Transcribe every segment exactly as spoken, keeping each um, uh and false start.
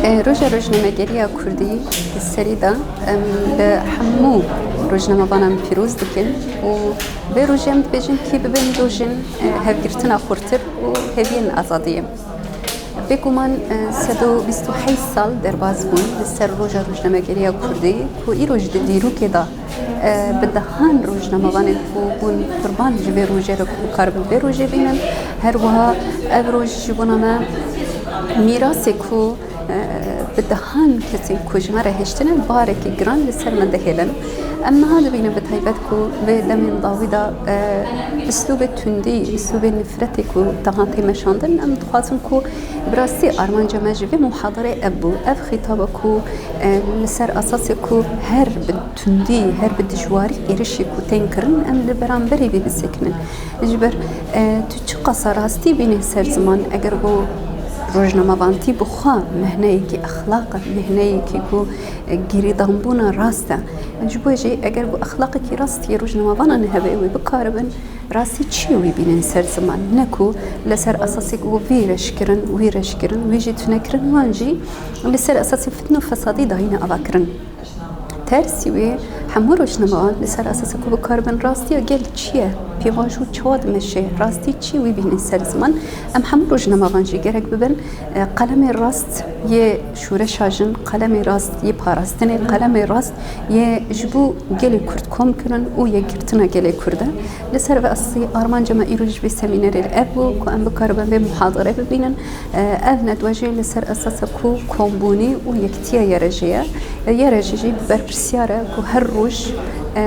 E, Roja Rojnamegeriya Kurdî di serî de em li hemû rojnamevanan pîroz dikin û vê rojê em dibêjin kî bibin rojên, e, hevgirtina xurtir û hêviyên azadiyê. Bêguman, e, sed û bîst û heşt sal derbas bûn li ser Roja Rojnamegeriya Kurdî ku îro jî di dîrokê de, e, bi dehan rojnamevanên ku bûn qurban ji vê rojê re ku bikaribin vê rojê bînin. Her wiha ev roj ji bona me mîrasê ku, e, bi dehan kesên ku ji me re hiştine barekî giran li ser me dihêlin. Em niha dibînin bi taybet ku vê demên dawî de, e, uslûbê tundî, uslûbê nifretê ku dehan tê meşandin, em dixwazin ku bi rastî armanca me ji vê muhadarê ev bû. Ev xîtaba ku, e, li ser esasê ku her bi tundî, her bi dijwarî êrişê ku tên kirin, em li beramberê vê bisekinin. Ji ber, e, tu çiqasa rastî bînî ser ziman, eger ku rojnamevantî bi xwe mehneyekî exlaq e, mehneyekî ku, e, girêdanbûna rast e. Ji bo jî eger ku exlaqekî rast yê rojnamevanan hebe, wê bikaribin rastî çi wî bînin ser ziman. Ne ku li ser esasê ku vî reş kirin, wî reş kirin, wî jî tune kirin, wan jî li ser esasê fitne û fesadî dayîne avakirin. Tersî wê, hemû rojnamevan li ser esasê ku bikaribin rastiya gel çi ye, pêvajo çawa dimeşe, rastî çi wî bînin ser ziman. Em hemû rojnamevan jî gerek bibin, e, qelemê rast yê şoreşa jin, qelemê rast yê parastinê, qelemê rast yê ji bo gelê Kurd kom kirin û yekgirtina gelê Kurd e. Li ser vê esasî armanca me îro ji vê semînerê li ev bû ku em bikaribin vê muhadere bibînin. Ev nedwe jî li ser esasa ku kombûnî û yektiya Y R J ye. Y R J jî berpirsiyar e ku her roj, e,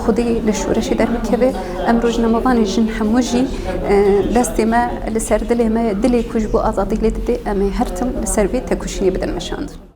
xwedî li şoreşê derbikeve. Em rojnamevanê jin hemû jî, e, destê me li ser dilê me ye. Dilê ku ji bo azadî lê didê, em ê her tim li ser vê tekoşînê bidin meşandin.